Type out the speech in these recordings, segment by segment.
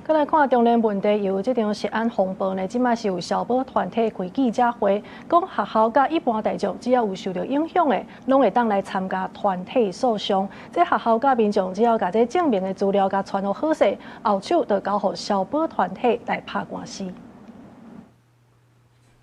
閣來看中聯問題油這場食安風暴呢，這擺是有消保團體開記者會，講學校佮一般大眾只要有受著影響的，攏會當來參加團體訴訟。這學校佮民眾只要共這證明的資料共傳予好勢，後手就交予消保團體來拍官司。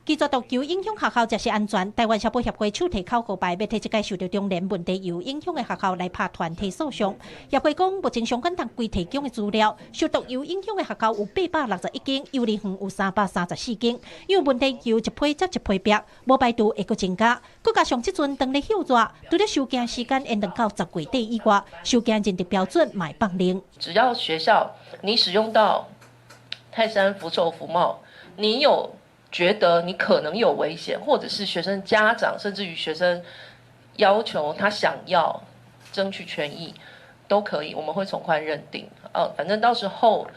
拒絕毒油影響學校食食安全，台灣消保協會手提口號牌，欲替這屆受著中聯問題油影響的學校來拍團體訴訟。協會講，目前相關單位提供的資料，受毒油影響的學校有861間，幼兒園有334間。因為問題油一批接一批爆，無排除會閣增加。閣加上這陣當咧歇熱，除了收驚時間延長到10月底以外，收驚認定標準嘛會放寬。只要學校你使用到泰山福壽福茂，你有覺得你可能有危險，或者是學生家長，甚至於學生要求他想要爭取權益，都可以，我們會從寬認定。反正到時候，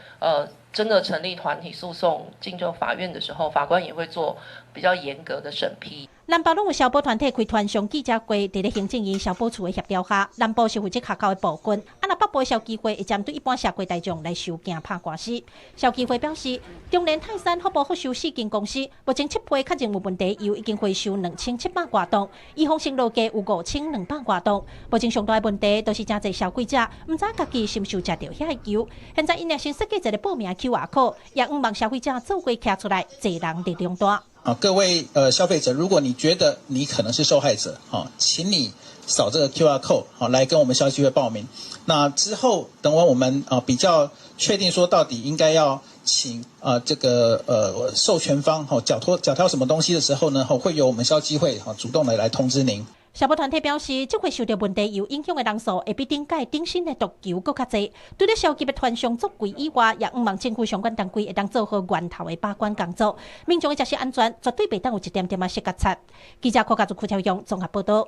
真的成立團體訴訟進入法院的時候，法官也會做比較嚴格的審批。南部攏有消保團體開團上記者會，佇咧行政院消保處的協調下，南部是負責學校的部分，啊若北部的消基會會針對一般社會大眾來收驚拍官司。消基會表示，中聯泰山福部福壽四間公司目前七批確認有問題，油已經回收2700外噸，預防性落價有5200外噸。目前上大的問題，就是誠濟消費者毋知家己是毋是有食著遐个油。現在𪜶也先設計一個報名 QR code，也向望消費者做伙徛出來，濟人力量大。啊，各位消費者，如果你覺得你可能是受害者，哈，請你掃這個 QR code，好，來跟我們消基會報名。那之後等我們啊比較確定說到底應該要請啊這個授權方哈繳托繳交什麼東西的時候呢，會由我們消基會哈主動的來通知您。消保團體表示，這回受著問題油影響的人數會比頂屆頂新的毒油閣較濟。除了消極的團上作為以外，也向望政府相關單位會當做好源頭的把關工作，民眾的食食安全絕對袂當有一點點仔小過錯。記者柯家族、柯超勇綜合報導。